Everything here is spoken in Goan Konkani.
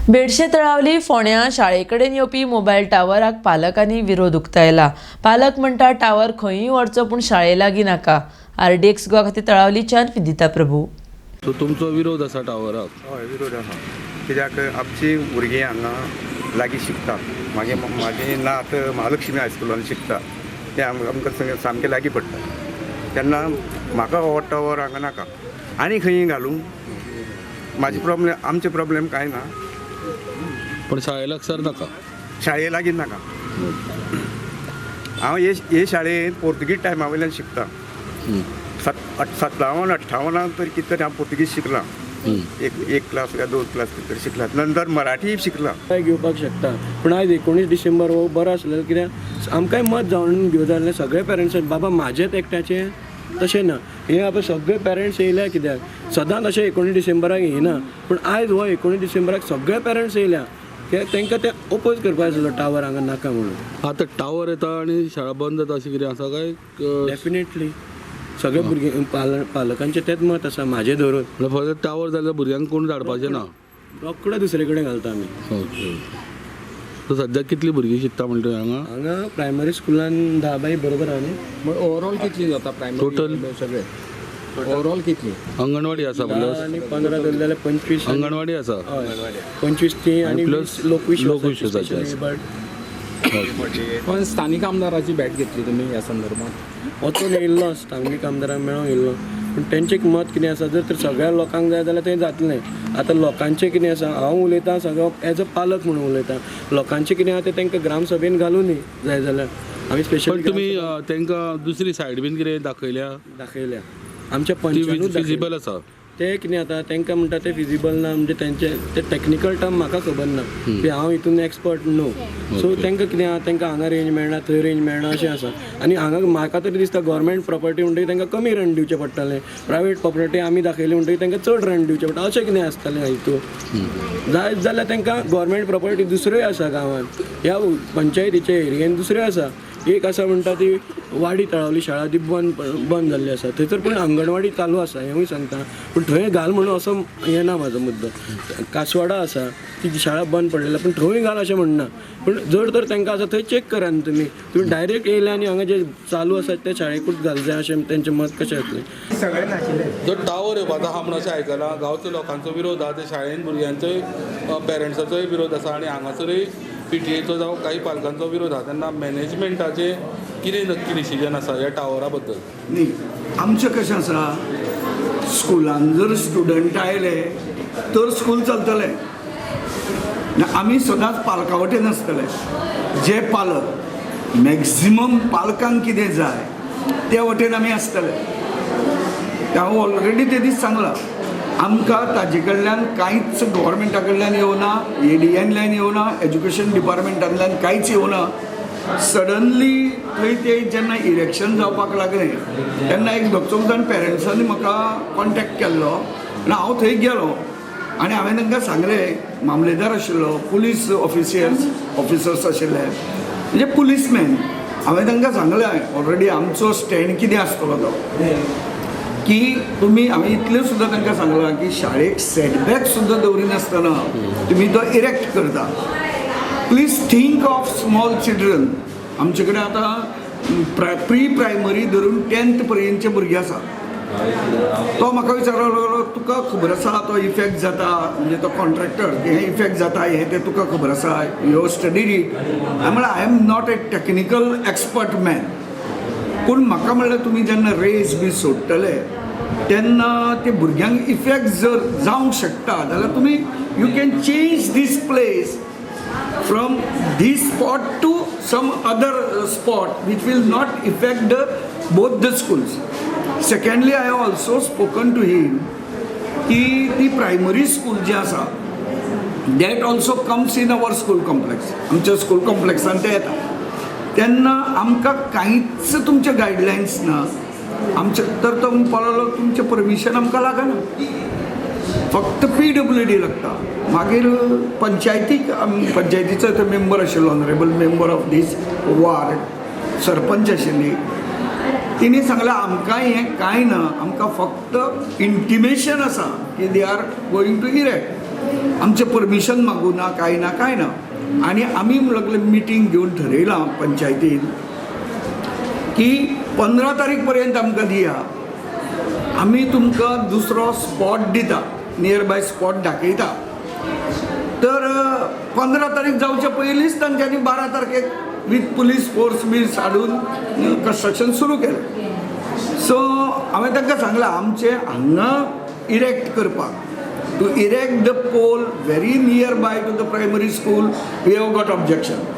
बेडशे तळावली फोंड्या शाळेकडेन येवपी मोबायल टावराक पालकांनी विरोध उक्तायला. पालक म्हणटा, टावर खंयूय व्हरचो पूण शाळे लागीं नाका. आरडीएक्स गोवा खातीर तळावलीच्यान विदिता प्रभू. सो तुमचो विरोध आसा टावराक? हय, विरोध आसा, कित्याक आमची भुरगीं हांगा लागीं शिकता. मागीर म्हाजी नात महालक्ष्मी हायस्कुलान शिकता. तें आमकां सामकें लागीं पडटा. तेन्ना म्हाका हो टावर हांगा नाका, आनी खंयी घालूं. म्हाजे प्रॉब्लेम, आमचे प्रॉब्लेम कांय ना. पण शाळे लागसार नाका. शाळे लागीं नाका. हांव हे हे शाळेंत पोर्तुगीज टायमा वयल्यान शिकता. 57 58 तरी कितें तरी हांव पोर्तुगीज शिकलां. एक एक क्लास काय दोन क्लास कितें तरी शिकला, नंतर मराठी शिकलां. काय घेवपाक शकता, पूण आयज 19 डिसेंबर हो बरो आसलेलो, कित्याक आमकांय मत जाणून घेवं जाय आसलें सगळे पेरंट्सान. बाबा, म्हाजेंच एकट्याचें तशें ना. हे आतां सगळे पेरंट्स येयल्या, कित्याक सदांच अशें 19 डिसेंबराक येयना, पूण आयज हो 19 डिसेंबराक सगळे पेरंट्स येयल्या, कित्याक तांकां तें ओपोज करपा आसलो, टावर हांगा नाका म्हणून. आतां टावर येता आनी शाळा बंद जाता अशें कितें आसा काय? डेफिनेटली, सगळे भुरगे पालकांचें तेंच मत आसा, म्हाजें धरून. म्हणल्यार फक्त टावर जाल्यार भुरग्यांक कोण धाडपाचें ना? रोकडे दुसरे कडेन घालता आमी. ओके, सो सद्याक कितलीं भुरगीं शिकता म्हणटा हांगा? हांगा प्रायमरी स्कुलान 10 बाई बरोबर आहा न्ही? मग ओवरऑल कितली जाता प्रायमरी? Total? सगळे ओवरऑल कितली? अंगणवाडी आसा 10 म्हणल्यार आनी 15 धरले जाल्यार 25. अंगणवाडी आसा. हय, 25 ती आनी plus 20 लोकविश्वासाची. लोकविश्वासाची आसा. बट पण स्थानिक आमदाराची भेट घेतली तुमी ह्या संदर्भात? वचून येयल्लो, स्थानीक आमदारांक मेळोंक येयल्लो, पूण तेंचें एक मत कितें आसा, जर तर सगळ्या लोकांक जाय जाल्यार तें जातलें. आतां लोकांचें कितें आसा, हांव उलयतां सगळो एज अ पालक म्हणून उलयतां. लोकांचें कितें आहा, तें तांकां ग्रामसभेन घालूं न्ही जाय जाल्यार आमी स्पेशल. पण तुमी तांकां दुसरी सायड बीन कितें दाखयल्या? दाखयल्या, आमच्या ती पंचानूच. फिजिबल आसा? ते कितें जाता, तांकां म्हणटा ते फिजिबल ना. म्हणजे तेंचे ते टॅक्निकल टर्म म्हाका खबर ना, की हांव हितून एक्सपर्ट न्हू. सो तांकां कितें आहा, तांकां हांगा रेंज मेळना, थंय रेंज मेळना अशें आसा. आनी हांगा म्हाका तरी दिसता, गव्हर्मेंट प्रॉपर्टी म्हणटकीर तांकां कमी रेंट दिवचें पडटलें, प्रायवेट प्रॉपर्टी आमी दाखयली म्हणटकीर तांकां चड रेंट दिवचें पडटा, अशें कितें आसतलें हितून. जायत जाल्यार तांकां गव्हर्मेंट प्रॉपर्टी दुसऱ्योय आसा गांवांत, ह्या पंचायतीच्या एरियेन दुसऱ्यो आसा. एक आसा म्हणटा ती वाडी तळावली शाळा, ती बंद बंद जाल्ली आसा. थंयसर पूण अंगणवाडी चालू आसा हेंवूय सांगता, पूण थंय घाल म्हणून असो येना म्हाजो मुद्दो. कासवाडा आसा, ती शाळा बंद पडलेली, पूण थंय घाल अशें म्हणना. पूण जर तर तांकां आसा थंय चॅक करा न्ही. तुमी तुमी डायरेक्ट येयले आनी हांगा जे चालू आसा त्या शाळेकूच घाल जाय अशें तेंचें मत कशें येतलें? जो टावर येवपाचो आहा म्हणून अशें आयकलां, गांवच्या लोकांचो विरोध आहा, ते शाळेन भुरग्यांचोय पेरंट्साचोय विरोध आसा आनी हांगासरूय पीटीएचो जावं काही पालकांचो विरोध आहा. तेन्ना मॅनेजमेंटाचें कितें नक्की डिसिजन आसा ह्या टावरा बद्दल? न्ही, आमचें कशें आसा, स्कुलान जर स्टुडंट आयले तर स्कूल चलतलें. आनी आमी सदांच पालका वटेन आसतले. जे पालक मॅक्झिमम पालकांक कितें जाय ते वटेन आमी आसतले. तें हांव ऑलरेडी ते दीस सांगलां. आमकां ताजे कडल्यान कांयच, गव्हर्मेंटा कडल्यान येवना, एडीएनल्यान येवना, एज्युकेशन डिपार्टमेंटांतल्यान कांयच येवना. सडनली थंय ते जेन्ना इलेक्शन जावपाक लागलें तेन्ना एक दोग चौग जाण पेरंट्सांनी म्हाका कॉन्टेक्ट केल्लो आनी हांव थंय गेलो आनी हांवें तांकां सांगलें, मामलेदार आशिल्लो, पुलीस ऑफिसर्स आशिल्ले, म्हणजे पुलीसमॅन. हांवें तांकां सांगलें ऑलरेडी आमचो स्टँड कितें आसतलो तो, की तुमी, हांवें इतलें सुद्दां तांकां सांगलां की शाळेक सेटबॅक सुद्दां दवरिनासतना तुमी तो इरेक्ट करता, please think of small children. आमचे कडेन आतां प्री प्रायमरी धरून 10th पर्यंतचे भुरगे आसा. तो म्हाका विचारपाक लागलो, तुका खबर आसा तो इफेक्ट जाता, म्हणजे तो कॉन्ट्रॅक्टर, हें इफेक्ट जाता हें तें तुका खबर आसा, you studied it? हांवें म्हणलें, I am not a technical expert man, पूण म्हाका म्हणल्यार तुमी जेन्ना रेज बी सोडटले तेन्ना ते भुरग्यांक इफेक्ट जर जावंक शकता जाल्यार तुमी you can change this place from this spot to some other spot which will not affect the both the schools. Secondly, I have also spoken to him की ती प्रायमरी स्कूल जी आसा, that also comes in our school complex. आमच्या स्कूल कॉम्प्लेक्सान ते येता. तेन्ना आमकां कांयच तुमचे गायडलायन्स ना आमचे. तर तो म्हणपाक लागलो, तुमचें परमिशन आमकां लागना, फक्त पीडब्ल्यूडी लागता. मागीर पंचायतीक, पंचायतीचो तो मेंबर आशिल्लो, honourable member of this ward, sarpanch आशिल्ली, तिणी सांगलें, आमकां हें कांय ना, आमकां फक्त इंटिमेशन आसा की they are going to erect. आमचें परमिशन मागूं ना, कांय ना, कांय ना. आनी आमी म्हणूंक लागले मिटींग घेवन ठरयलां पंचायतीन की 15 तारीख पर्यंत आमकां दिया, आमी तुमकां दुसरो स्पॉट दिता, नियर बाय स्पॉट दाखयता. तर 15 तारीख जावच्या पयलींच तांच्यांनी 12 तारखेक वीथ पुलीस फोर्स बी हाडून कन्स्ट्रक्शन सुरू केलें. सो हांवें तांकां सांगलां आमचें हांगा इरेक्ट करपाक, to erect the pole very near by to the primary school, we have got objection.